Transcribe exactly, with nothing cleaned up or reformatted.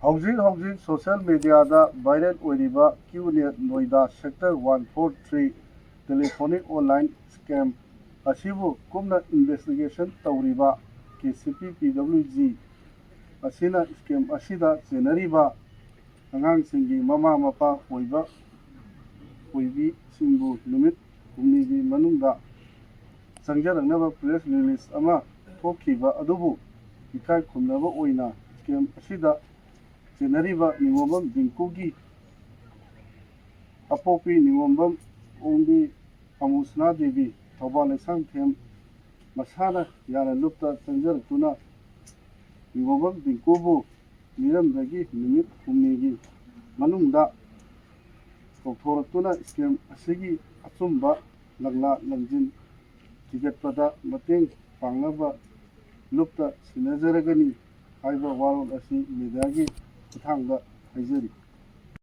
ꯍꯧꯖꯤꯛ ꯍꯧꯖꯤꯛ ꯁꯣꯁꯤꯌꯦꯜ ꯃꯦꯗꯤꯌꯥꯗ ꯚꯥꯏꯔꯦꯜ ꯑꯣꯏꯔꯤꯕ QNet Noida sector one four three telephonic online scam ꯑꯁꯤꯕꯨ ꯀꯨꯞꯅ ꯏꯟꯚꯦꯁꯇꯤꯒꯦꯁꯟ ꯇꯧꯔꯤꯕ K C P P W G ꯑꯁꯤꯅ ꯁ꯭ꯀꯦꯝ ꯑꯁꯤꯗ ꯆꯦꯟꯅꯔꯤꯕ ꯑꯉꯥꯡꯁꯤꯡꯒꯤ ꯃꯃꯥ ꯃꯄꯥ ꯑꯣꯏꯕ ꯑꯣꯏꯕꯤꯁꯤꯡꯕꯨ ꯅꯨꯃꯤꯠ ꯍꯨꯝꯅꯤꯒꯤ ꯃꯅꯨꯡꯗ ꯆꯪꯖꯔꯛꯅꯕ ꯄ꯭ꯔꯦꯁ ꯔꯤꯂꯤꯖ ꯑꯃ ꯊꯣꯛꯈꯤꯕ ꯑꯗꯨꯕꯨ ꯏꯀꯥꯏ ꯈꯨꯝꯅꯕ ꯑꯣꯏꯅ ꯁ꯭ꯀꯦꯝ ꯑꯁꯤꯗ ꯆꯦꯟꯅꯔꯤꯕ ꯅꯤꯉꯣꯝꯕꯝ ꯗꯤꯡꯀꯨꯒꯤ ꯑꯄꯣꯛꯄꯤ ꯅꯤꯉꯣꯝꯕꯝ ꯑꯣꯡꯕꯤ ꯑꯃꯨꯁꯅꯥ ꯗꯦꯕꯤ, ꯊꯧꯕꯥꯜ ꯂꯩꯁꯥꯡꯊꯦꯝ, ꯃꯁꯥꯅ ꯌꯥꯅ ꯂꯨꯞꯇ ꯆꯪꯖꯔꯛꯇꯨꯅ ꯅꯤꯉꯣꯝꯕꯝ ꯗꯤꯡꯀꯨꯕꯨ ꯃꯤꯔꯝꯗꯒꯤ ꯅꯨꯃꯤꯠ ꯍꯨꯝꯅꯤꯒꯤ ꯃꯅꯨꯡꯗ ꯀꯧꯊꯣꯔꯛꯇꯨꯅ ꯁ꯭ꯀꯦꯝ ꯑꯁꯤꯒꯤ ꯑꯆꯨꯝꯕ ꯂꯪꯂꯥ ꯂꯪꯖꯤꯟ ꯊꯤꯒꯠꯄꯗ ꯃꯇꯦꯡ ꯄꯥꯡꯅꯕ ꯂꯨꯞꯇ ꯁꯤꯟꯅꯖꯔꯒꯅꯤ ꯍꯥꯏꯕ ꯋꯥꯔꯣꯜ ꯑꯁꯤ ꯃꯦꯗꯤꯌꯥꯒꯤ ꯈꯨꯠꯊꯥꯡꯗ ꯍꯥꯏꯖꯔꯤ꯫